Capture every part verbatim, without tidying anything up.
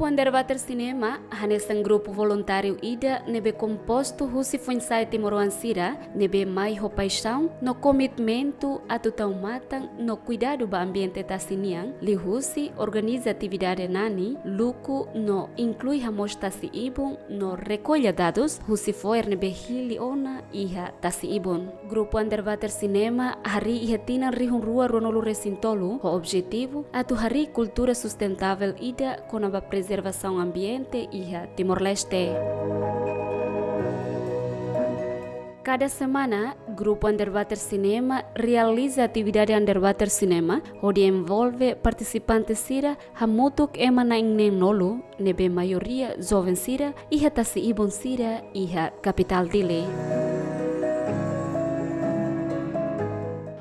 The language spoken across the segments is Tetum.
Underwater Cinema hanesan grupu voluntáriu ida ne'ebé kompostu husi foin-sa'e timoroan sira ne'ebé mai ho paixaun no komitmentu atu tau matan no kuidadu ba ambiente tasi nian, liuhusi organiza atividade nani, luku no inklui hamoos tasi-ibun no rekolla dadus husi fo'er ne'ebé hili ona iha tasi-ibun. Grupu Underwater Cinema harii iha tinan rihun rua ruanulu-resin-tolu ho objetivu atu harii kultura sustentável ida kona-ba prezervasaun ambiente iha Timor-Leste. Kada semana, grupu Underwater Cinema realiza atividade Underwater Cinema hodi envolve partisipante sira hamutuk ema na'in-neen-nulu ne'ebé maioria joven sira iha tasi-ibun sira iha kapitál Dili.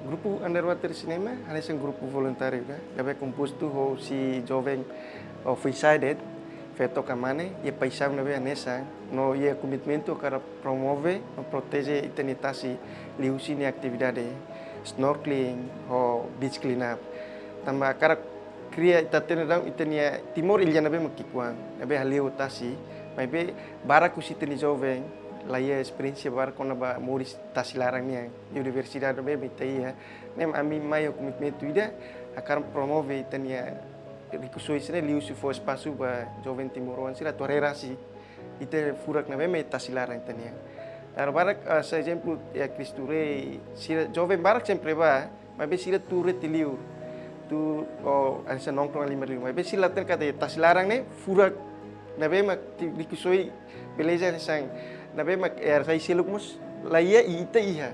Grupu Underwater Cinema hanesan grupu voluntáriu, ne'ebé kompostu husi joven, o, foin-sa'e de'it, feto ka mane, iha paixaun ne'ebé hanesan, no iha komitmentu hakarak promove no proteje ita-nia tasi liuhusi nia atividade snorkeling ho beach cleanup. Tanba hakarak kria ita hatene daudaun ita-nia Timor nia ilha ne'ebé mak ki'ikoan, ne'ebé haleu tasi, maibé barak husi ita-nia joven la iha esperiénsia barak kona-ba moris tasi laran nian, biodiversidade ne'ebé mak ita iha. Ne'e mak ami mai ho komitmentu ida, hakarak promove ita-nia rikusoin sira-ne'e liuhusi fó espasu ba joven timoroan sira atu haree rasik ita furak ne'ebé mak tasi laran ita nian. Dala barak, ah, hanesan ezemplu, iha Cristo Rei, sira joven barak sempre bá, maibé sira tuur iha liur. Tuur, o, hanesan nongkrong halimar liur. Maibé sira la hatene katak tasi laran ne'e furak ne'ebé mak ti-, rikusoin beleza hanesan ne'ebé mak, eh, sai seluk mós la iha, i ita iha.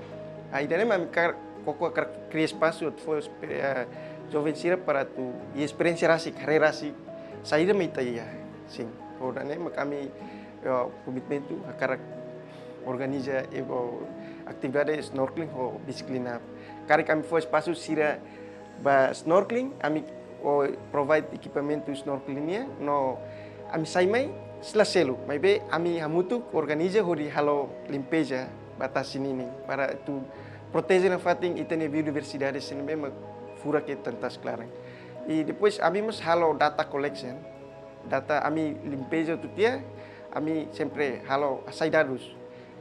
Ah, ida-ne'e mak ami hakarak koko hakarak kria espasu atu fó espe-, eh, joven sira para atu iha esperiénsia rasik, haree rasik saida mak ita iha. Sin, ho ida-ne'e mak ami, eh, komitmentu hakarak organiza, eh, o, atividade snorkeling ho beach cleanup. Karik ami fó espasu sira ba snorkeling, ami, o, provide ekipamentu snorkeling nian, no ami sai mai, sira la selu, maibé ami hamutuk organiza hodi halo limpeza ba tasi ninin, para atu proteje nafatin ita-nia biodiversidade sira ne'ebé mak furak iha tasi laran. I depois ami mós halo data collection, data ami limpeza hotu tiha, ami sempre halo hasai dadus.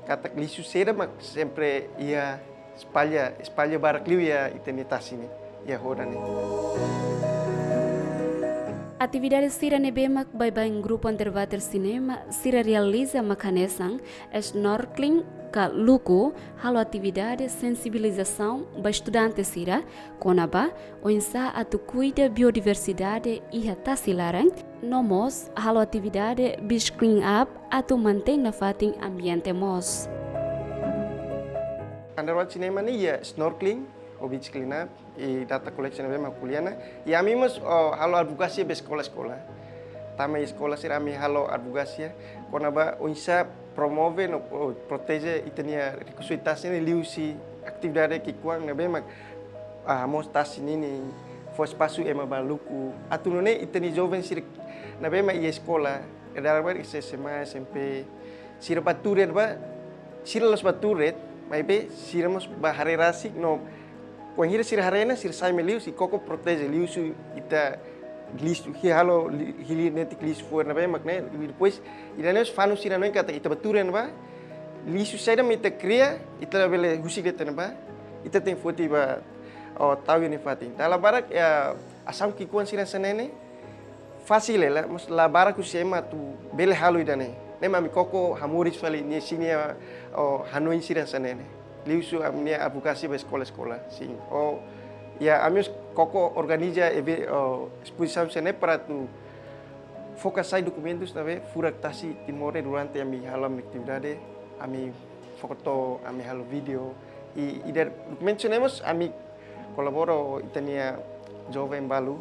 Katak lixu saida mak sempre iha espalla, espalla barak liu iha ita-nia tasi ne'e, iha ho ida-ne'e. Atividade sira ne'ebé mak baibain grupu Underwater Cinema sira realiza mak hanesan snorkeling ka luku, halo atividade sensibilizasaun ba estudante sira kona-ba oinsá atu kuida biodiversidade iha tasi laran, no mós halo atividade beach clean up atu mantein nafatin ambiente moos. Underwater Cinema ne'e iha snorkeling ho beach clean up, i data collection ne'ebé mak ko'alia ona. I ami mós, o, halo advokasia ba eskola-eskola. Tama eskola sira ami halo advokasia kona-ba oinsá promove no, o, proteje ita-nia rikusoin tasi ne'e liuhusi atividade ki'ikoan ne'ebé mak, ah, hamoos tasi ninin, fó espasu ema ba luku. Atu nune'e ita-nia joven sira ne'ebé mak iha eskola, dala barak iha S M A, S M P, sira bá tuur iha ne'ebá, sira la'ós bá tuur de'it, maibé sira mós bá haree rasik no, wainhira sira haree ona, sira sai mai liu, sira koko proteje liuhusi ita lixu, hili halo li-, hili netik lixu fo'er ne'ebé mak ne'e, i depois, ida-ne'e mós fanu sira hanoin katak ita bá tuur iha ne'ebá, lixu saida mak ita kria, ita labele husik de'it iha ne'ebá, ita tenke foti bá, o, tau iha nia fatin. Dala barak, ya, asaun ki'ikoan sira hanesan ne'e ne'e, fasil hela, mas la barak husi ema atu bele halo ida-ne'e. Ne'e mak ami koko hamoris fali nia sira-nia, o, hanoin sira hanesan ne'e ne'e. Liuhusi ami-nia advokasia ba eskola-eskola, sin. O, ya, ami mós koko organiza eve-, o, espozisaun hanesan ne'e para atu fó hasai dokumentus ne'ebé furak tasi Timor ne'e durante ami halo ami-nia atividade, ami foto, ami halo vídeo. I, i ida dokumentu hanesan ne'e mós ami kolabora ho ita-nia joven balu,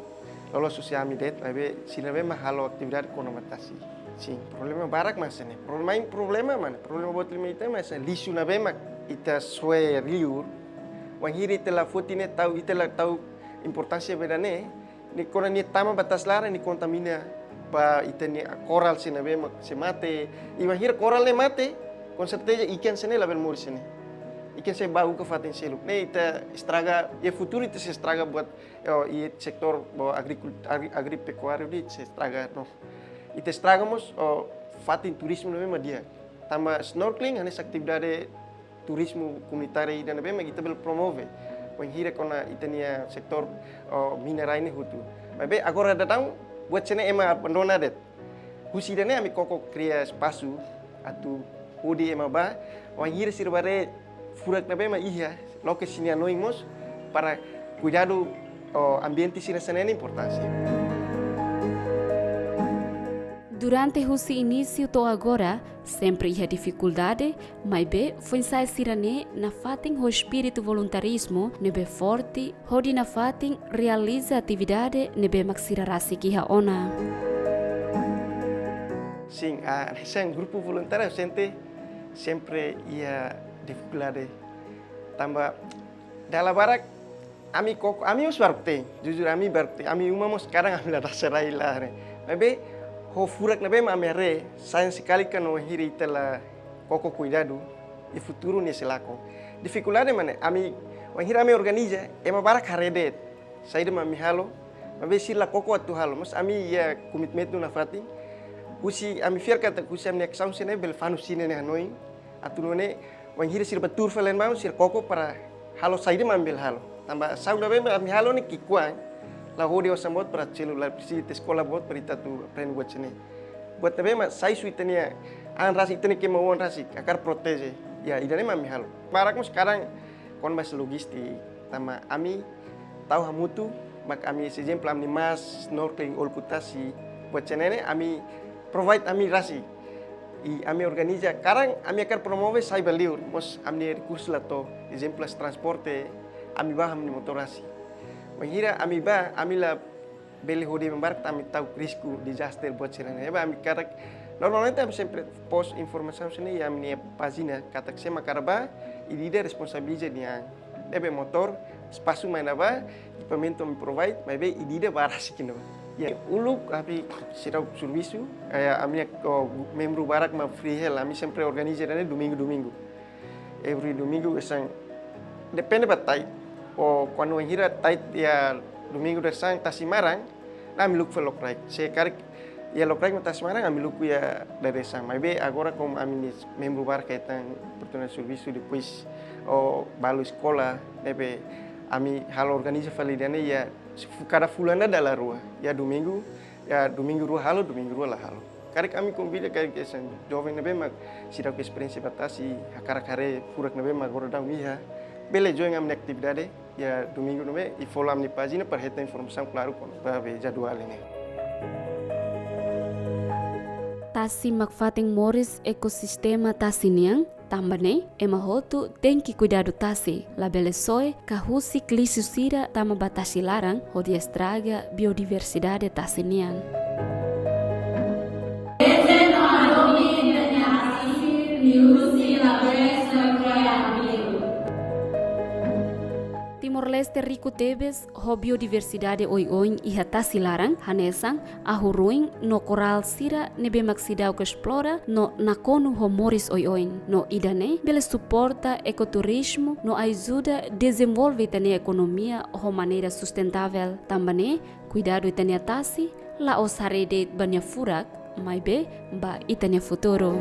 loloos husi ami de'it, maibé sira ne'ebé mak halo atividade kona-ba tasi. Sin, problema barak mak hanesan ne'e. Problema, problema mana? Problema boot liu mai ita mak hanesan lixu ne'ebé mak ita soe liur. Wainhira ita la foti ne'e tau, ita la tau importánsia ba ida-ne'e, nia kona nia tama ba tasi laran, nia kontamina ba ita-nia korál sira ne'ebé mak sei mate. I wainhira korál ne'e mate, com certeza ikan sira-ne'e labele moris iha ne'e. Ikan sei bá buka fatin seluk. Ne'e ita estraga, iha futuru ita sei estraga buat, eh, iha setór, buat agrikul-, agri-, agripekuáriu de'it sei estraga, no. Ita estraga mós, o, fatin turizmu ne'ebé mak di'ak. Tanba snorkeling hanesan atividade turizmu komunitáriu ida ne'ebé mak ita bele promove. Wainhira kona ita-nia setór, o, mina-rai ne'e hotu. Maibé agora daudaun buat sira-ne'e ema abandona de'it. Husi ida-ne'e ami koko kria espasu atu hodi ema bá, wainhira sira bá haree furak ne'ebé mak iha, loke sira-nia hanoin mós para kuidadu, o, ambiente sira hanesan ne'e importánsia. Durante husi inísiu to'o agora, sempre iha difikuldade, maibé foin-sa'e sira-ne'e nafatin ho espíritu voluntarizmu ne'ebé forte, hodi nafatin realiza atividade ne'ebé mak sira rasik iha ona. Sin, ah, hanesan grupu voluntáriu sente sempre iha difikuldade. Tanba dala barak ami koko, ami mós barak te'in. Jujur ami barak te'in. Ami uma mós kadang ami la dasa rai la, ne'e. Maibé ho furak ne'ebé mak ami haree, sayang sekali kan wainhira ita la koko kuidadu, i futuru ne'e sei lakon. Difikuldade mak ne'e, ami, wainhira ami organiza, ema barak haree de'it saida mak ami halo, maibé sira la koko atu halo. Mas ami iha komitmentu nafatin, husi ami fiar katak husi ami-nia asaun sira-ne'e bele fanu sira-nia hanoin, atu nune'e, wainhira sira bá tuur fali ba, sira koko para halo saida mak ami bele halo. Tanba asaun ne'ebé ami halo ne'e ki'ikoan, la hodi osan boot para selu, la presiza ita eskola boot para ita atu aprende buat sira-ne'e. Buat ne'ebé mak sai husi ita-nia an rasik, ita-nia kemauan rasik, hakarak proteje. Ya, ida-ne'e mak ami halo. Barak mós kadang kona-ba lojistika, tanba ami tau hamutuk, mak ami, ezemplu, ami-nia mask, snorkeling, uluk tasi, buat sira-ne'e ami provide ami rasik. I ami organiza, kadang ami hakarak promove sai ba liur, mas ami-nia rekursu la to'o, ezemplu, transporte, ami bá ho ami-nia motór rasik. Wainhira ami bá, ami la bele hodi ema barak, ami tau risku disaster buat sira-ne'e. Ne'ebé ami hakarak, normalmente ami sempre post informasaun sira-ne'e iha ami-nia pájina, katak se ema hakarak bá, ida-idak responsabiliza nia an. Ne'ebé motór, espasu mai ne'ebá, ekipamentu ami provide, maibé ida-idak bá rasik ne'ebá. Ya, uluk ami seidauk servisu, eh, ami-nia, o, membru barak mak freeheld, ami sempre organiza ne'e domingu-domingu. Every domingu hanesan, depende ba tide. O, kuandu wainhira tide iha domingu dadeer-saan tasi maran, ne'e ami luku fali lokraik. Se karik iha lokraik mak tasi maran, ami luku iha dadeer-saan. Maibé agora komu ami-nia membru barak hetan oportunidade servisu, depois, o, balu eskola, ne'ebé ami halo organiza fali ida-ne'e iha, kada fulan dala rua. Iha domingu, iha domingu rua halo, domingu rua la halo. Karik ami konvida karik hanesan joven ne'ebé mak seidauk esperiénsia ba tasi, hakarak haree furak ne'ebé mak agora daudaun iha, bele join ami-nia atividade iha domingu ne'ebá, i follow ami-nia pájina para hetan informasaun klaru kona-ba jadwal ne'e. Tasi mak fatin moris ekosistema tasi nian, tanba ne'e ema hotu tenke kuidadu tasi, labele soe ka husik lixu sira tama ba tasi laran hodi estraga biodiversidade tasi nian. Timor-Leste riku tebes ho biodiversidade oioin iha tasi laran, hanesan ahu-ruin no korál sira ne'ebé mak seidauk esplora no nakonu ho moris oioin. No ida-ne'e bele suporta ekoturizmu no ajuda dezenvolve ita-nia ekonomia ho maneira sustentável. Tanba ne'e, kuidadu ita-nia tasi, la'ós haree de'it ba nia furak, maibé ba ita-nia futuru.